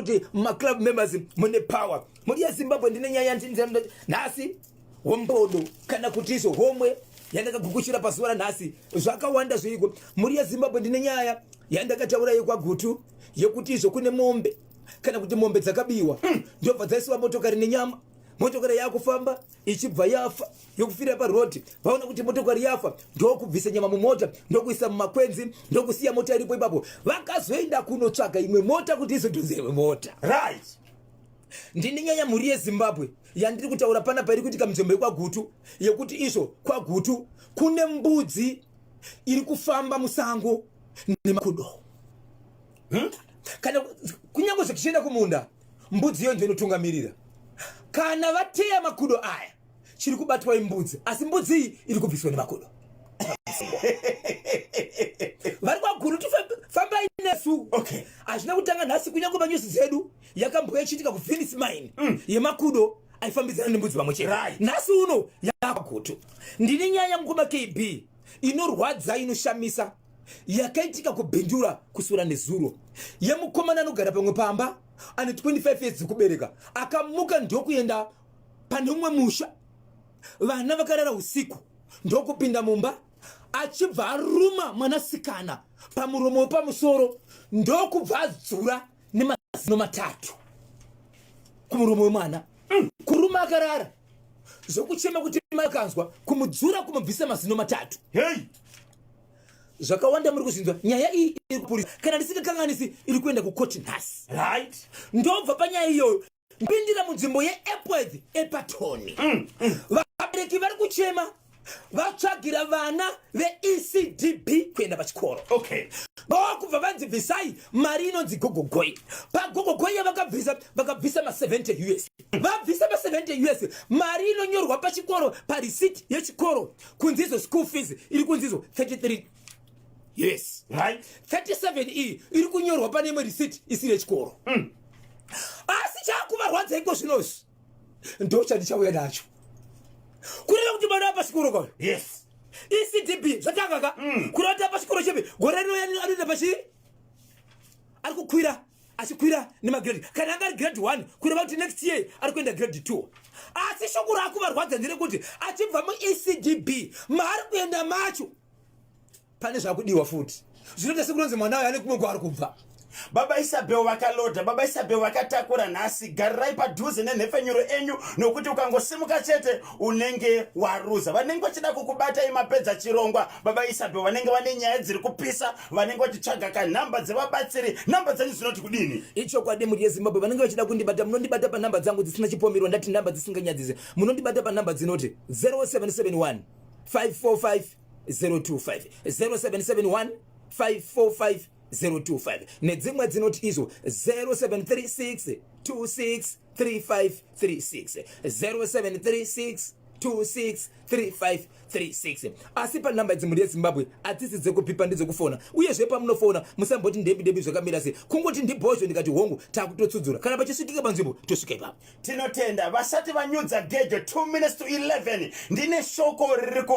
kuti mumaclub members mune power. Mhuri yeZimbabwe, ndine nyaya nhasi, hombodo kana kuti izvo homwe yandakagukuchira pazuva ranhasi. Zvakawanda zviriko, mhuri yeZimbabwe. Ndine nyaya yandakataura yekwaGutu, yekuti izvo kune mombe kana kuti mombe dzakabiwa, ndobva dzaisiwa motokari nenyama. Motokari yakufamba ichibva yafa, yokufira parodi. Vaona kuti motokari yafa, ndokubvisa nyama mumota, ndokuisa mumakwenzi, ndokusiya mota iripo ipapo. Vakazoenda kunotsvaga imwe mota kuti izodhonza imwe mota. Ndini nyaya, mhuri yeZimbabwe, yandiri kutaura panapa iri kuitika munzvimbo yekwaGutu, yekuti izvo kwaGutu kune mbudzi iri kufamba musango nemakudo, Kana kunyange zvichienda kumunda, mbudzi iyo inotungamirira. Kana vateya makudo aya, chiri kubatwa imbudzi, asi mbudzi iyi iri kubviswa nemakudo. Vari kwaGutu, tifambai nesu. Hazvina kutanga nhasi. Kunyange panyuzi dzedu yakambouya ichiitika kuVenice Mine, yemakudo aifambidzana nembudzi pamwe chete. Nhasi uno yaGutu. Ndine nyaya, mukoma KB, inorwadza, inoshamisa, yakaitika kuBindura kuswera nezuro, yemukomana anogara pamwe pamba, ane 25 years dzekubereka, akamuka ndokuenda pane umwe musha. Vana vakarara usiku, ndokupinda mumba, achibva aruma mwanasikana pamuromo wepamusoro, ndokubva adzura nemazino matatu kumuromo wemwana. Kuruma akarara, zvokuchema kuti mai akanzwa, kumudzura, kumubvisa mazino matatu. Zvakawanda muri kuzvinzwa. Nyaya iyi iri kupurisa, kana ndisingakanganisi iri kuenda kukoti nhasi. Ndobva panyaya iyoyo pindira munzvimbo yeEpworth, ePatoni. Vabereki vari kuchema, vatsvagira vana veECDB kuenda pachikoro. Vakubva vanzi bvisai mari inonzi gogogoi. Pagogogoi yavakabvisa, vakabvisa ma70 US. Vabvisa ma70 US, mari inonyorwa pachikoro, parisiti yechikoro, kunzi izvo school fees iri kunzi izvo 33 US. 37 iyi iri kunyorwa pane imwe risiti isiri yechikoro. Asi chakuvarwadza iko zvinozvi ndo chandichauya nacho, kureva kuti mwana pachikoro kwayo, ECDB zvatanga ka, kureva kuti pachikoro chepi gore rino anoenda pachi ari kukwira, achikwira nemagrade. Kana anga ari grade 1, kureva kuti next year ari kuenda grade 2. Asi shoko raakuvarwadza nderekuti achibva muECDB maari kuenda macho, pane zvakudiwa futi zvinoita sekunonzi mwana uyo ane kumwe kwaari kubva. Baba Isabel vakalodha, Baba Isabel vakatakura nhasi. Garirai padhuze nenhefenyuro enyu, nokuti ukangosimuka chete unenge waruza. Vanenge vachida kukubatai mapedza chirongwa, Baba Isabel vanenge vane nyaya dziri kupisa, vanenge vachitsvaga kanhamba dzevabatsiri. Nhamba dzenyu dzinoti kudini? Ichokwadi, mhuri yeZimbabwe, vanenge vachida kundibata, munondibata panhamba dzangu dzisina chipomerwa. Ndati nhamba dzisinganyadzisi. Munondibata panhamba dzinoti 0771 545 025, 0771 545 025, nedzimwe dzinoti izvo 0736 26 3536, 0736 26 3536. Asi panhamba idzi, mhuri yeZimbabwe, hadzisi dzekupipa, ndedzekufona. Uyezve pamunofona musamboti ndebi debi zvakamira sei. Kungoti ndibhozho, ndikati hongu, takutotsudzura. Kana pachisvikika panzvimbo, tosvika ipapo. Tinotenda. Vasati vanyudza gejo, 2 minutes to 11, ndine shoko riri kubva.